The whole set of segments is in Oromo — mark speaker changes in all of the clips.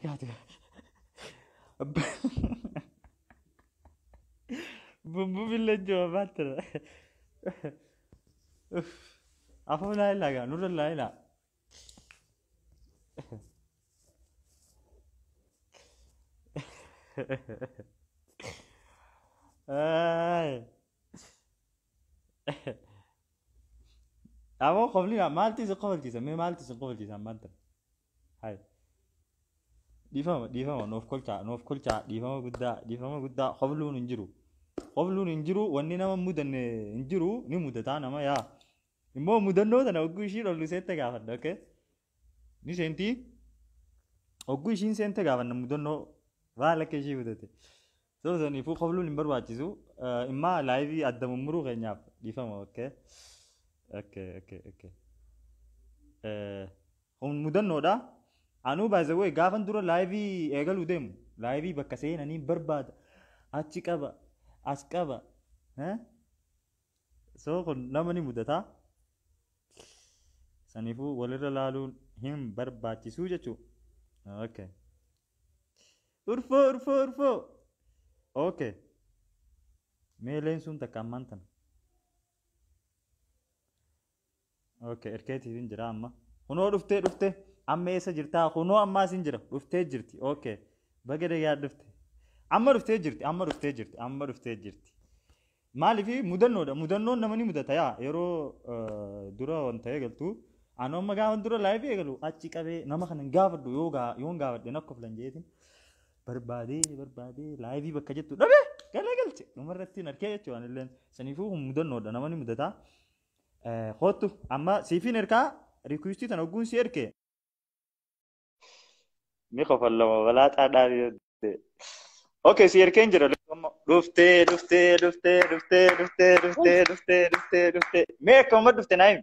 Speaker 1: Nagaati. Bumbu jiru baatira. Afoo laa ilaa gaa nurra laa ilaa. Aboo qoflina maaltu isin qofalchiisa? Mee maaltu isin qofalchiisa ammaan tana? Hai. Dhiifama dhiifama nuuf kolchaa nuuf kolchaa dhiifama guddaa dhiifama guddaa qofluun hin jiru. Qofluun hin jiru wanni nama mudanne hin jiru ni mudataa nama yaa. Immoo mudannoo tana hogguu ishiin ol seente gaafadha okay? Ni seentii hogguu ishiin seente gaafanna mudannoo maal akka ishii mudate. So saniifuu qofluun hin barbaachisu. Immaa live adda mummuruu keenyaaf dhiifama okay? Okay okay okay. Kun mudannoodha. Anuu by the way gaafan dura live eegaluu deemu live bakka seenanii barbaada achi qaba as qaba. So kun nama ni mudataa. Saniifuu walirra laaluun hin barbaachisuu jechuudha. Okay. Urfoo urfoo urfoo. Okay. Mee leensuun takka ammaan tana. Okay, erkeetiif hin jira amma. Kunoo dhuftee dhuftee amma eessa jirtaa? Kunoo ammaas hin jira. Dhuftee jirti. Okay. Baga dhagaa dhufte. Amma dhuftee jirti. Amma dhuftee jirti. Amma dhuftee jirti. Maaliif mudannoodha. Mudannoon nama ni mudata yaa yeroo dura wanta eegaltu. Ani amma gaafa dura live eegalu achi qabee nama kana hin gaafadhu yoo yoon gaafadhe nakko filan jeetiin barbaadee barbaadee live bakka jettu dhabee galee galche dhumarratti hin arkee jechuudha anilleen saniifuu mudannoodha nama ni mudata. Kottu amma siifiin erkaa request tana ogguun si erke. Ni kofallama balaa xaadhaa Okay, si erkeen jira. Dhuftee dhuftee dhuftee dhuftee dhuftee dhuftee dhuftee dhuftee dhuftee. Mee akkuma dhufte naayim?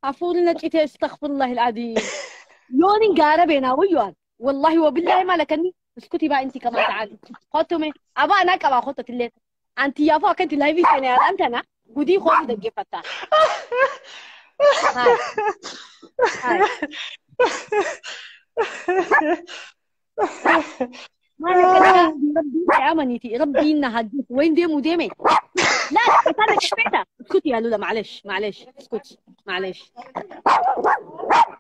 Speaker 2: عفورنا جيت استغفر الله العظيم يوني قارة بينا ويوان والله وبالله ما لكني اسكتي بقى انت كمان تعالي خطمي ابا انا كبا خطة الليل انت يا فوق انت لايفي سنة انت انا ودي خوف دقي فتا هاي هاي ما لك ربي يا امنيتي ربي انها هديك وين ديم وديمي لا انا كفيتها اسكتي يا لولا معلش معلش اسكتي معلش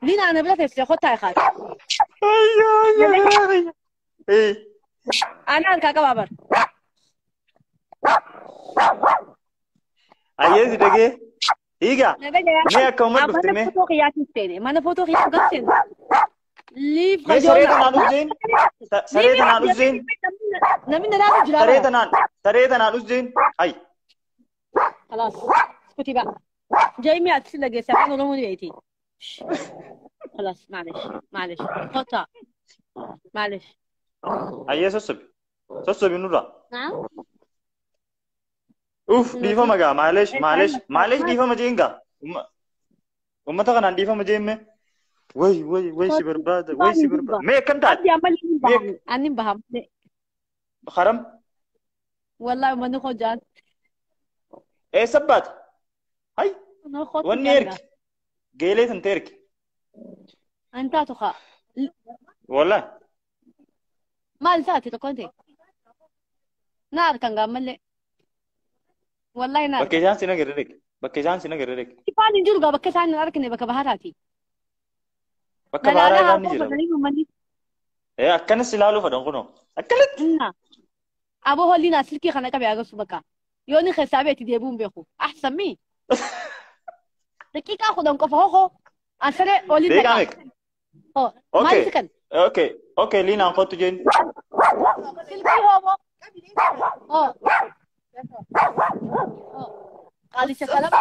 Speaker 2: لينا انا بلا تسلي خدتها يا خالد
Speaker 1: ايوه ايوه ايه
Speaker 2: انا الكاكا بابر
Speaker 1: ايوه دقي ايجا مي كومر دفتي
Speaker 2: مي ما انا فوتو خياتي قصين ليف
Speaker 1: مي سريت نان سريت نان زين
Speaker 2: نمنا لا نجرا
Speaker 1: سريت نان سريت نان زين هاي
Speaker 2: خلاص اسكتي بقى جاي مي اتسلق ساعه ولا بيتي خلاص معلش معلش قطع معلش
Speaker 1: ايوه سوسبي سوسبي نورا
Speaker 2: نعم
Speaker 1: اوف ديفا مغا معلش معلش معلش ديفا مجينغا امتا كان ديفا مجيم وي وي وي سي برباد وي سي برباد مي كم تعال
Speaker 2: عندي عمل اني بهم
Speaker 1: خرم
Speaker 2: والله ما نخرج جان
Speaker 1: ايه سبات هاي ونيرك جيليت انترك
Speaker 2: انت تخا
Speaker 1: والله
Speaker 2: ما لساتي تكونتي نار كان قام والله نار
Speaker 1: بكيجان سينا غيرك بكيجان سينا غيرك
Speaker 2: كيفاني نجرب بكيجان ناركني بكبهاتي
Speaker 1: بكبهارا نجرب ايه اكن سلالو فدون اكلت
Speaker 2: ابو هولينا سلكي خنا كبي اغسو بكا يوني خسابتي ديبون بيخو احسن مي دقيقه خدن قف هو اسره اولي
Speaker 1: اوكي اوكي اوكي لينا نحط جين
Speaker 2: سلكي هو او قال لي سلام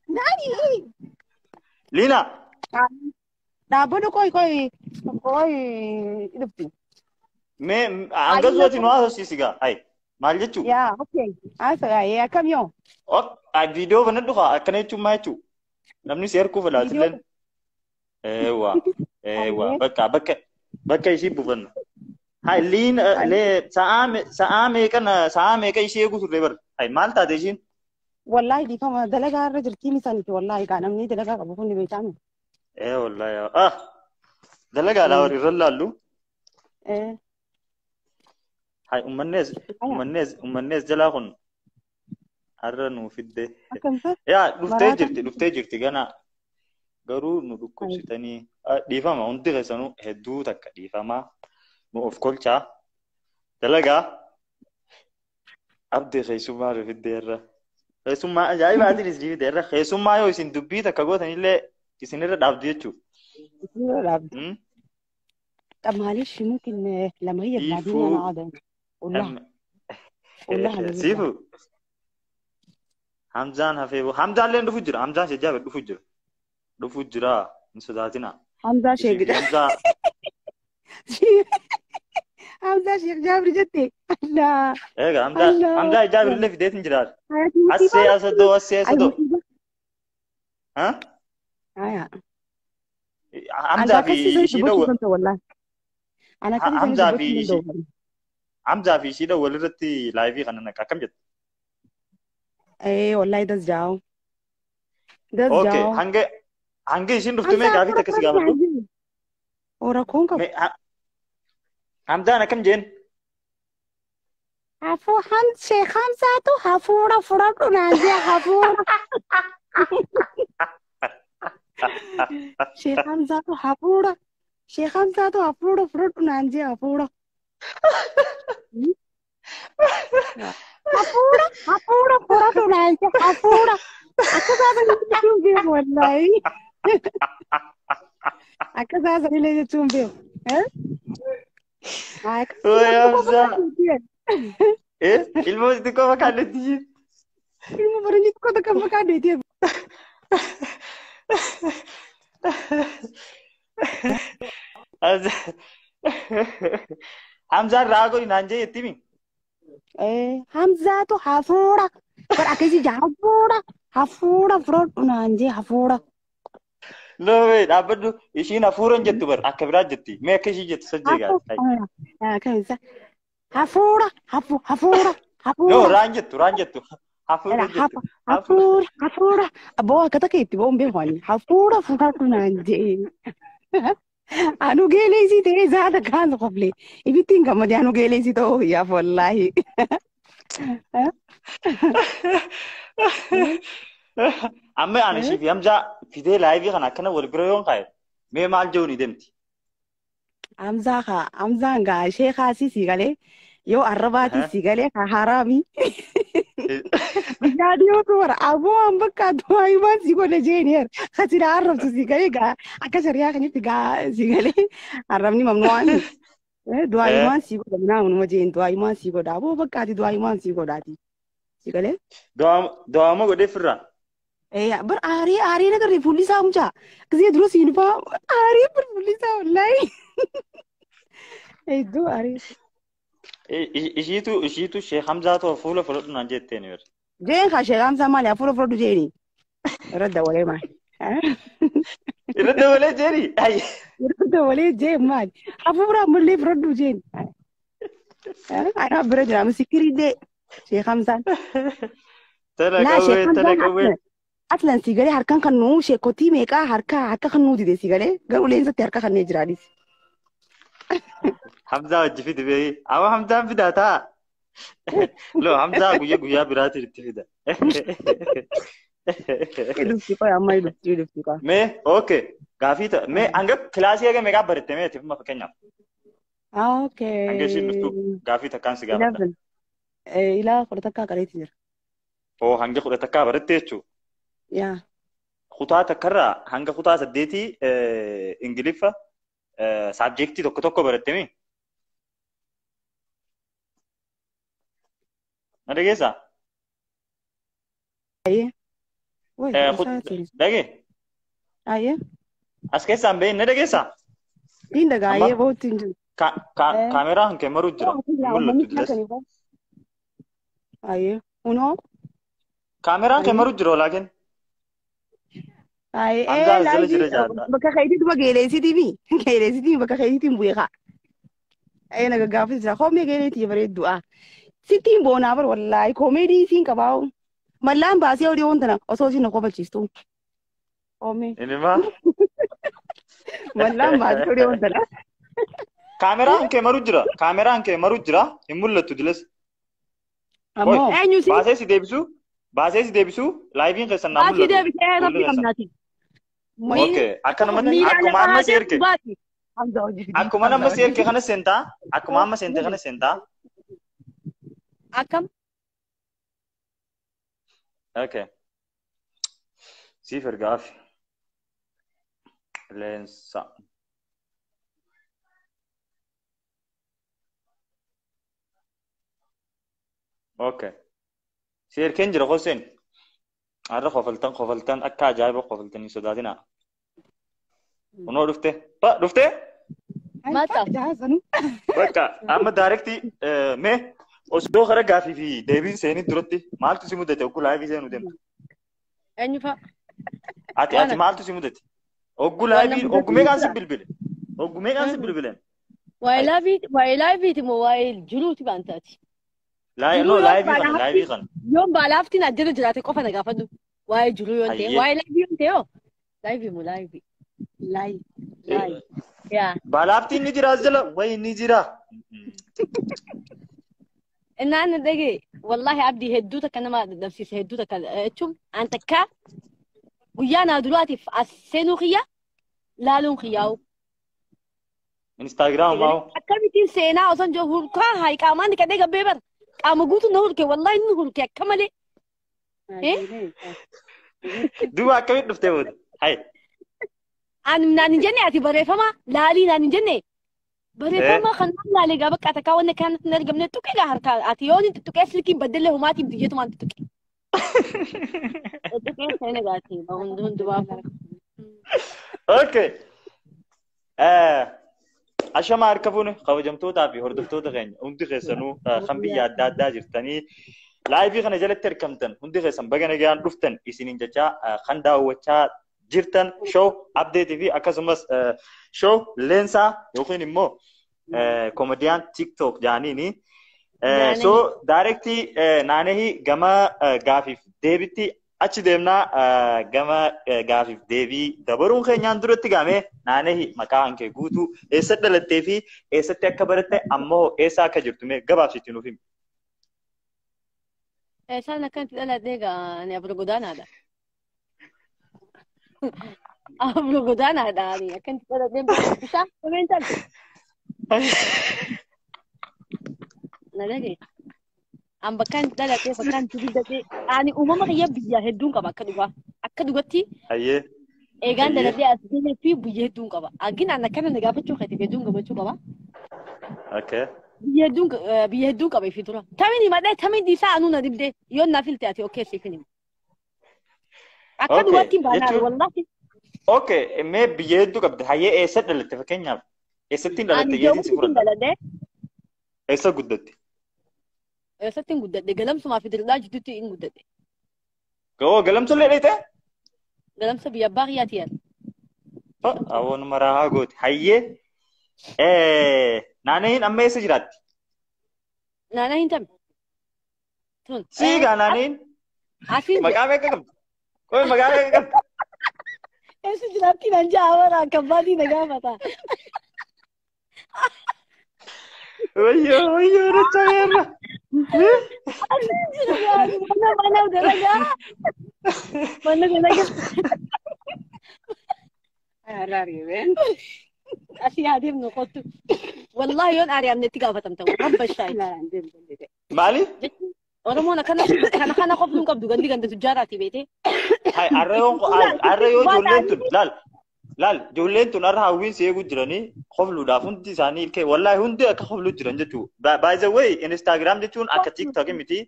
Speaker 3: ناني
Speaker 1: لينا
Speaker 3: دابونو كوي كوي كوي دفتي
Speaker 1: مي انغزوتي نو سيسيغا هاي maal jechu
Speaker 3: yaa okay asa yaa kam yoo
Speaker 1: ok video banadhu ka akkana jechuun maal jechuu namni si harkuu fedha eewa eewa bakka bakka bakka ishii buufanna hay liin le sa'aa meeqa ishee eegu turre bar hay maal taate ishiin
Speaker 3: wallahi dhiifama dalagaa irra jirtii misaaniti wallahi gaa namni dalagaa qabu kun ni beekamu
Speaker 1: ee wallahi ah Dalagaa warri irra laallu. Hai ummannees jalaa kun har'a nuu fidde. Yaa dhuftee jirti gana garuu nu dhukkubsitanii dhiifama hundi keessanuu hedduu takka dhiifama nu of kolchaa dalagaa abdii keessummaa nu fidde irra. Keessummaa ajaa'ibaatiin isin fidde irra keessummaa yoo isin dubbii takka gootanillee isinirra dhaabdu jechuudha.
Speaker 3: Isinirra dhaabdu. طب معلش ممكن لما هي تناديني انا اقعد اقول لها قول لها
Speaker 1: سيفو حمزان هفيبو حمزان لين دفو جرا حمزان شجاب دفو جرا نسداتنا
Speaker 3: حمزة شيخ حمزة شيخ جابر جتي لا
Speaker 1: ايه حمزة جابر اللي في ديت جرار اسي اسدو اسي اسدو ها
Speaker 3: ايوه
Speaker 1: حمزة في شيء
Speaker 3: والله انا كنت
Speaker 1: حمزة في شيء ولرتي لايفي خلنا كم جت
Speaker 3: ايه والله ده جاو ده
Speaker 1: اوكي هنجي شنو رفتمي قاعد تكسي قابل
Speaker 3: وراكون كم
Speaker 1: حمزة انا كم جين
Speaker 3: عفو حمزة خمسة تو حفورة فرق نازي حفورة شيخ حمزة تو حفورة شيخ حمزة تو حفورة فرق نازي حفورة حفورة حفورة فرق نازي حفورة أكذا تشوف بيه والله أكذا اللي تشوف بيه ها
Speaker 1: يا حمزة إيه الموز كم كانت تجي
Speaker 3: المبرنجي كم كانت تجي
Speaker 1: حمزة راغو نانجي يتيمي
Speaker 3: إيه حمزة تو حفورة پر حفورة حفورة فرود نانجي حفورة
Speaker 1: لا وي أبدو إيشين حفورة جت بر أكبر جتي ما كشي جت سجى
Speaker 3: قال كيف حفورة حفورة حفورة
Speaker 1: نو رانجت حفورة
Speaker 3: حفورة حفورة أبوها كتكيت بقوم بيهوني حفورة فرود نانجي أنا جالسي تري زاد كان قبلي يبتين كم دي أنا جالسي تو يا والله
Speaker 1: أما أنا شيء في أمزة في ذي لايفي أنا كنا والبريون قايل ما مال جوني دمتي
Speaker 3: أمزة خا أمزة عن شيء خاصي سيقالي يو الرباطي سيقالي حرامي يا دور أبو أم بكا دواي ما سيقول جينير خسر عرب سيقالي قا أكسر يا خني تقا سيقالي عربني ممنوع دواي ما سيقول منا من مجين دواي ما سيقول أبو بكا دي دواي ما سيقول داتي سيقالي
Speaker 1: دوا ما قد فرا
Speaker 3: إيه بر آري آري نقدر يفولي سامجا كذي دروس ينفع آري بر فولي سام والله إيه دو آري
Speaker 1: إيشيتو شيخ حمزة تو فولو فولو نانجي تاني ور
Speaker 3: جين خا شيخ حمزة مالي فولو فولو جيني رد ولا ما
Speaker 1: رد ولا جيني أي
Speaker 3: رد ولا جين مالي حفورة ملي فردو جين أنا برجع مسكري دي شيخ حمزة
Speaker 1: لا شيخ حمزة
Speaker 3: أصلاً سيجاري هركان كنو شيكوتي ميكا هركا هركا كنو دي سيجاري قالوا لي إنت هركا خني جراليس
Speaker 1: حمزة وجفيت بيه أو حمزة فدا تا لو حمزة قوية قوية براتي تفيدا مي أوكي قافيتا مي عندك كلاسي أجا ميكا بريت مي تفهم فكنا
Speaker 3: أوكي
Speaker 1: عندك شيء نستو قافيتا كان سيجارة
Speaker 3: إلى خلتك قريت
Speaker 1: أو عندك خلتك بريت تشو
Speaker 3: يا
Speaker 1: خطأ تكرر هنگا خطأ سديتي إنجليفة سابجكتي توكو توكو برتمي نرجسا
Speaker 3: أيه وين
Speaker 1: دقي
Speaker 3: أيه
Speaker 1: أسكت سام بين نرجسا
Speaker 3: دين دقا أيه بوت تنجو
Speaker 1: كاميرا هن كاميرا جرا
Speaker 3: أيه ونو
Speaker 1: كاميرا كاميرا جرا لكن
Speaker 3: أي إيه لا بكا خيتي تبغى جالسي تبي جالسي تبي بكا خيتي تبغى أنا قافز راه خو مي جالسي بري الدعاء ستين بونا بر والله كوميدي سين كباو ملان باسي أوري وانتنا أصوصي نقبل شيستو أمي
Speaker 1: إني ما
Speaker 3: Wallaan maal godhee wanta
Speaker 1: Kaameraan kee maru jira. Kaameraan kee maru jira. Hin mul'attu diles.
Speaker 3: Ammoo
Speaker 2: Eenyu si?
Speaker 1: Baasee si deebisu. Baasee si deebisu. Laayiviin keessan naa
Speaker 2: Baasii
Speaker 1: mul'atu.
Speaker 2: deebisee
Speaker 1: Fuulli
Speaker 2: rabbi
Speaker 1: keessan.
Speaker 2: qabnaati.
Speaker 1: Okay. Akkanumatti
Speaker 2: Miila
Speaker 1: akkuma
Speaker 2: lafa
Speaker 1: amma si
Speaker 2: haa
Speaker 1: erge.
Speaker 2: baati.
Speaker 3: Hamza hojii fidii.
Speaker 1: Akkuma nama si erge kana seentaa. Akkuma amma seente kana seentaa.
Speaker 2: Akkam?
Speaker 1: Okay. Siif ergaafi. Leensa. Okay. Si ergeen jira Hossein. Har'a kofaltan kofaltan akka ajaa'iba kofaltanii sodaatinaa. Kunoo dhufte. Ba dhufte?
Speaker 2: Mata.
Speaker 1: Bakka amma daarektii mee osoo kara gaafii fi deebiin seenii duratti maaltu si mudate ogguu laayivii seenuu deemtu?
Speaker 2: Eenyu fa'a?
Speaker 1: Ati ati maaltu si mudate? Ogguu laayivii ogguu meeqaan si bilbile? Ogguu meeqaan si bilbilen?
Speaker 2: Waa'ee laayiviiti moo waa'ee jiruuti baantaati?
Speaker 1: No laayivii kana laayivii kana.
Speaker 2: Yoon baalaaftiin addana jiraate qofa na gaafadhu. Waa'ee jiruu yoon ta'e waa'ee laayivii yoon ta'e hoo? Laayivii moo laayivii? Laayiv. Yaa.
Speaker 1: Baalaaftiin ni jira as jala wayi ni jira.
Speaker 2: Innaan dhagee wallaahi abdii hedduu takka nama dadhabsiise hedduu takka jechuun an takka guyyaa naa duraatiif as seenuu kiyya laaluun kiyyaa'u.
Speaker 1: Instagram maa'u.
Speaker 2: Akkamittiin seenaa osoo hin jiru hurkaa haa qaamaan dhiqadhee gabbee bara qaama guutuu na hurke wallaahi inni hurke akka malee.
Speaker 1: Duuba akkamitti dhuftee booda? Hayi.
Speaker 2: Ani naan hin jenne ati barreeffama laalii naan hin jenne barreeffama kan naan laalee gaa bakka takkaa wanni kanatti hin argamne tuqee gaa harkaa ati yoo inni tuqee silkiin baddellee humaatiif biyyeetumaan tuqe. Tuqee seena gaati hundumaa.
Speaker 1: Okay. Ashama harka fuune kabajamtootaa fi hordoftoota keenya hundi keessanuu kan biyya adda addaa jirtanii laayivii kana jalatti argamtan hundi keessan baga nagaan dhuftan isiniin jechaa kan daawwachaa jirtan show update fi akkasumas show leensaa yookiin immoo komediyaan TikTok jaaniini. So directly naanehii gama gaafiif deebitti achi deemnaa gama gaafiif deebii dabaruun keenyaan duratti gaame naanehii maqaan kee guutuu eessatti dhalattee fi eessatti akka baratte ammoo eessa akka jirtu mee gabaabsitti nuuf himi.
Speaker 2: Eessaan akkanatti dhaladhee gaa ani abro godaanaadha. Abro godaanaadha ani akkanatti dhaladhee bishaan komeen taate. Na dhagaye. An bakkaan itti dhaladhee bakkaan itti guddadhee ani uumama kiyya biyya hedduun qaba akka dhugaa akka dhugatti eegaan dhaladhee as galee fi biyya hedduun qaba. Agin an akkana na gaafachuu keetiif hedduun gammachuu qaba. Biyya hedduun qaba ifi dura. Tamiin himadhee tamiin dhiisaa anuu na dibdee yoon naa filte ati okkee siif hin himu. Akka dhugaatti hin baanaa wallaahi.
Speaker 1: Okay mee biyya hedduu qabda hayyee eessa dhalatte fakkeenyaaf eessatti dhalatte yeetiin si fudhatte? Eessa guddatte?
Speaker 2: Eessatti hin guddadhe galamsumaa fi dirqaa jidduutti hin guddadhe.
Speaker 1: Gawoo galamsullee dheete?
Speaker 2: Galamsa biyya abbaa kiyyaati yaala.
Speaker 1: Awoon maraa haa gooti. Hayyee naannahiin amma eessa jiraatti?
Speaker 2: Naannahiin tami. Tun.
Speaker 1: Siigaa naannahiin?
Speaker 2: Asiin.
Speaker 1: Maqaa meeqa qabdi? Qoy maqaa meeqa qabdi?
Speaker 2: Eessa jiraatti naan ja'a bara akka abbaatii na gaafata.
Speaker 1: Wayyoo wayyoo rachameerra.
Speaker 2: Asiin jira mana mana dalagaa. Mana dalagaa. Asii adeemnu qottu. Wallaahi yoon ari'amnetti gaafatamta. Rabba shaayi.
Speaker 1: Maali?
Speaker 2: Oromoon akkana kana kana qofni hin qabdu gandi ganda tujjaaraati beetee.
Speaker 1: Har'a yoo ijoolleen tun laal laal ijoolleen tun har'a hawwiin si eeguu jiranii qofluudhaaf hundi isaanii ilkee wallaahi hundi akka qofluu jiran jechuudha. By the way Instagram jechuun akka TikTok miti.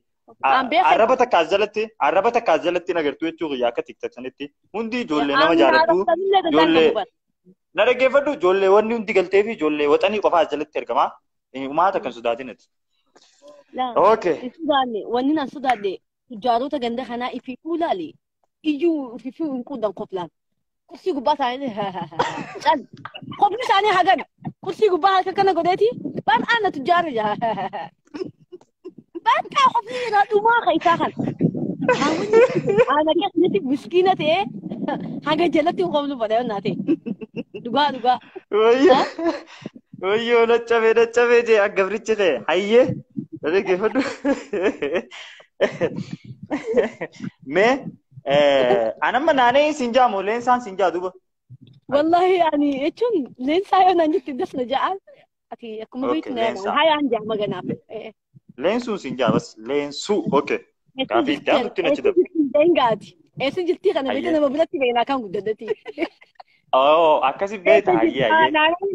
Speaker 1: Arraba takka as jalatti agartuu jechuudha akka TikTok sanitti hundi ijoollee nama jaallattu ijoollee na dhaggeeffadhu ijoollee wanni hundi galtee fi ijoollee waxanii qofa as jalatti argama. Uummata kan sodaatinati. Okay.
Speaker 2: Wanni naan sodaadhe tujjaarota ganda kanaa ifii fuulaali. Iyyuu ifii hin quudan qoflaan. Kursii gubbaa isaanii cal. Qofni isaanii hagana. Kursii gubbaa harka kana godheeti. Bar'aan na tujjaara jaa. Bakka qofni irraa dhumaa ka isaa kana. Ana keessatti miskiina ta'ee haga jalatti hin qofnu badha yoo naa ta'e. Dhugaa dhugaa.
Speaker 1: Wayyoo wayyoo naccabee naccabee jee gabrichi kee hayyee dhaggeeffadhu. Mee anamma naanee siin jaamu leensaan siin jaa duuba.
Speaker 2: Wallahi ani jechuun leensaa yoo naan jette dasna ja'aan ati akkuma
Speaker 1: Okay,
Speaker 2: beektu na yaama.
Speaker 1: leensaa.
Speaker 2: Hayaan jaama ganaaf.
Speaker 1: Leensuun siin jaa bas leensuu okay. Gaafii itti aanutti nachi dabre.
Speaker 2: Deengaati. Eessa jirtii kana beekte
Speaker 1: Hayyee.
Speaker 2: nama biratti beeknaa kan guddadhati.
Speaker 1: Oh akkasi beekta hayyee hayyee.
Speaker 2: Naanee